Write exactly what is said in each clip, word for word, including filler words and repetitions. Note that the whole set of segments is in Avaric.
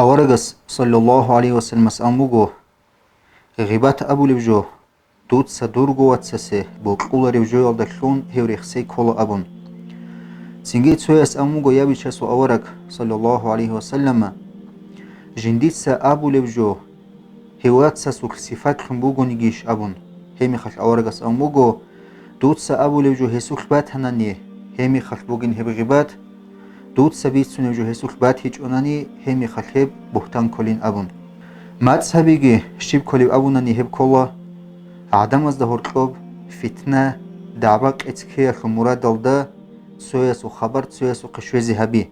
Аварагас, саллаллагьу гӀалайгьи вассаламас, абун буго: «Гъибат абулеб жо, дуца дурго вацасе бокьуларев жоялдалъун гьев рехсей ккола», – абун. Цинги цояс абун буго: «Я Бичасул авараг, саллаллагьу гӀалайгьи вассалама, жиндица абулеб жо гьев вацасулъ сифатлъун бугонигищ?» – абун. Гьебмехалъ аварагас абун буго: «Дуца абулеб жо гьесулъ батанани, гьебмехалъ бугин гьеб гъибат, дуца бицунеб жо гьесулъ батичӀонани, гьебмехалъ гьеб бугьтан кколин», – абун. МацӀ гьабиги, щиб кколеб абунани, гьеб ккола гӀадамазда гьоркьоб фитна, дагӀба-къец ккеялъул мурадалда цоясул хабар цоясухъе щвезе гьаби.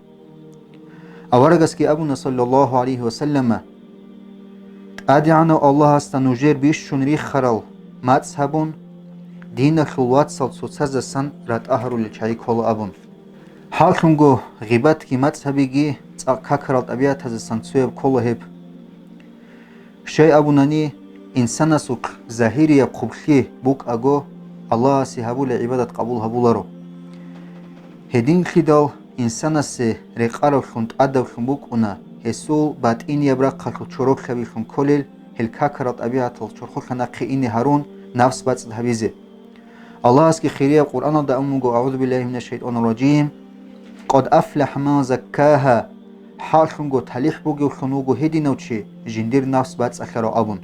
Аварагасги абуна, саллаллагьу гӀалайгьи вассалама: «ТӀадегӀанав Аллагьасда нужер бищун рихарал мацӀ гьабун, диналъул вацал цоцаздасан ратӀа гьарулел чагӀи ккола», – абун. Гьалъунго гъибатги мацӀ гьабиги цӀакъ какарал тӀабигӀатаздасан цояб ккола гьеб. Щай абунани, инсанасухъ загьирияб хъублъи букӀаго, Аллагьасе гьабулеб гӀибадат къабул гьабуларо. Гьединлъидал инсанасе рекъаравлъун тӀадаблъун букӀуна гьесул батӀинияб рахъалъул чороклъабилъун кколел гьел какарал тӀабигӀатал чорхолъа нахъе ине гьарун, нафс бацӀцӀад гьабизе. Аллагьасги хирияб Къуръаналда абун буго: «АгӀузу биллагьи минаш шайтӀанир ражим. Къад афлахӀа ман заккагьа». Гьалъунго талихӀ бугевлъун вуго гьединав чи, жиндир нафс бацӀцӀалъарав абун.